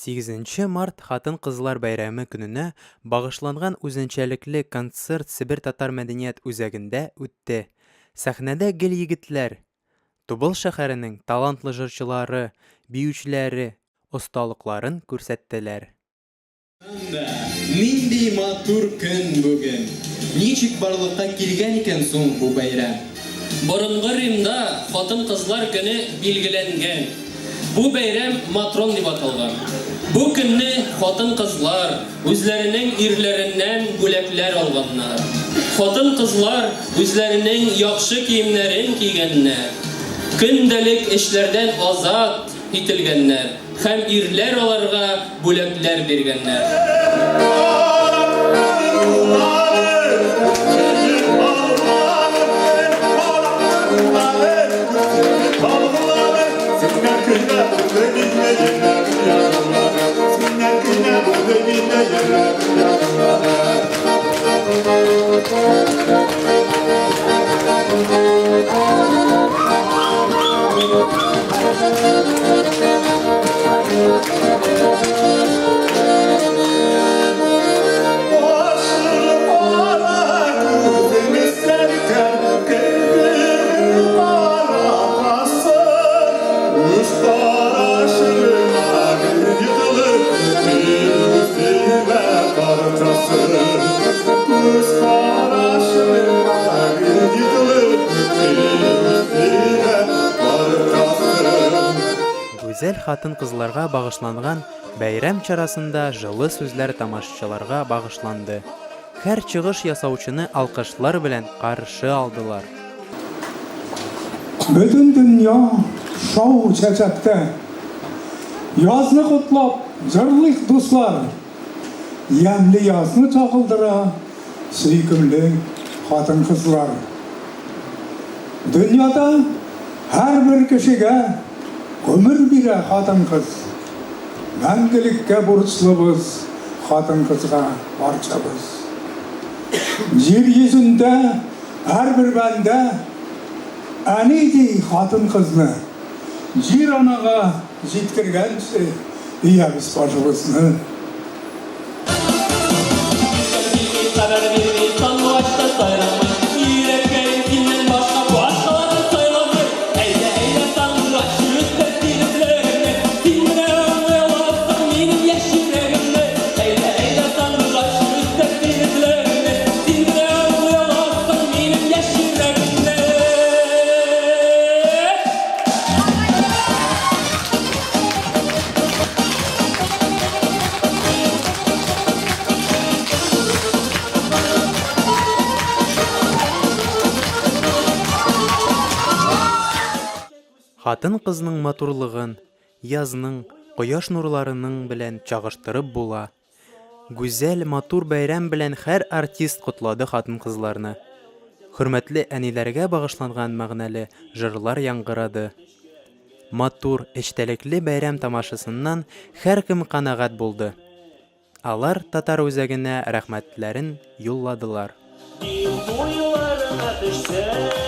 Сигезенче март хатын-кызлар бәйрәме көненә багышланган үзенчәлекле концерт Себер татар мәдәният үзәгендә үтте. Сәхнәдә гел егетләр. Тубыл шәһәренең талантлы җырчылары, биючеләре осталыкларын күрсәттеләр. Анда, Нинди матур көн бүген! Ничек барлыкка килгән икән соң бу бәйрәм? Борынгы Римда хатын-кызлар көне билгеләнгән. Бу бәйрәм Матрон дип аталган. Бу көнне хатын-кызлар үзләренең ирләреннән бүләкләр алганнар. Хатын-кызлар үзләренең яхшы киемнәрен кигәннәр. Көндәлек эшләрдән азат ителгәннәр. Һәм ирләр аларга бүләкләр биргәннәр. Гүзәл хатын-кызларга багышланган бәйрәм чарасында җылы сүзләр тамашачыларга багышланды. Һәр чыгыш ясаучыны алкышлар белән каршы алдылар. Бөтен дөнья шау чәчәктә. Язны котлап, җырлыйк, дуслар! Ямьле язны чагылдыра сөйкемле хатын-кызлар. Дөньяда һәрбер кешегә гомер бирә хатын-кыз. Мәңгелеккә бурычлыбыз хатын-кызга барчабыз. Җир йөзендә һәрбер бәндә әни ди хатын-кызны. Җир-анага Җиткергәнче иябез башыбызны. Хатын-кызның матурлыгын язның, кояш нурларының белән чагыштырып була. Гүзәл, матур бәйрәм белән һәр артист котлады хатын-кызларны. Хөрмәтле әниләргә багышланган мәгънәле җырлар яңгырады. Матур, эчтәлекле бәйрәм тамашасыннан һәркем канәгать булды. Алар Татар үзәгенә рәхмәтләрен юлладылар. Дим буйларына төшсәгез.